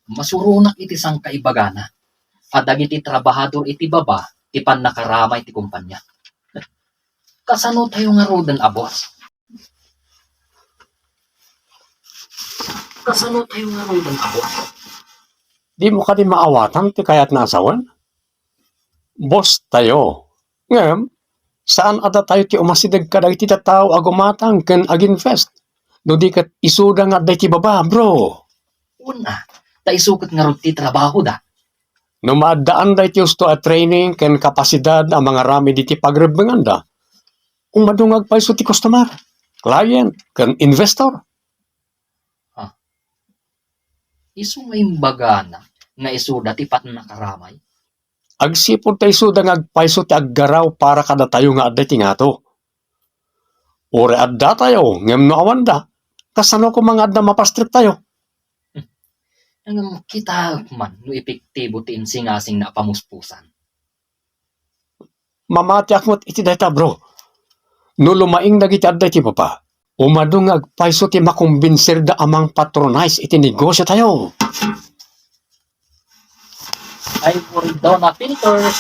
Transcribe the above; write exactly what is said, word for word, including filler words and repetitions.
masuronak iti sangkaibagana a dagiti trabahador iti baba ti pannakaramay ti kumpanya. Kasano tayo ngaruden a boss? Kasano tayo ngaruden a boss? Di mo kadi maawatan ti kayatna a sawen? Boss tayo. Ngem, saan a datayo ti umasideg kadagiti tattao a gumatang ken aginvest. No di ket isuda nga adda iti baba, bro. Una, ta isu ket ngarud ti trabahoda. No maaddaanda iti husto a training ken kapasidad a mangaramid iti pagrebbenganda, umadu nga agpayso ti customer, client, ken investor. Ha? Isu nga imbagana nga isuda ti pannakaramay? Agsipud ta isuda nga agpayso ti aggaraw para kadatayo nga adda iti ngato. Uray adda tayo, ngem no awanda, kasano koma nga adda mapastrip tayo? Ngem kitaek man no epektibo ti insingasingna a pamuspusan. Mamatiak met iti dayta, bro. No lumaing dagiti adda iti baba, umadu nga agpayso ti makumbinserda a mangpatronize iti negosyo tayo. I will don a filter.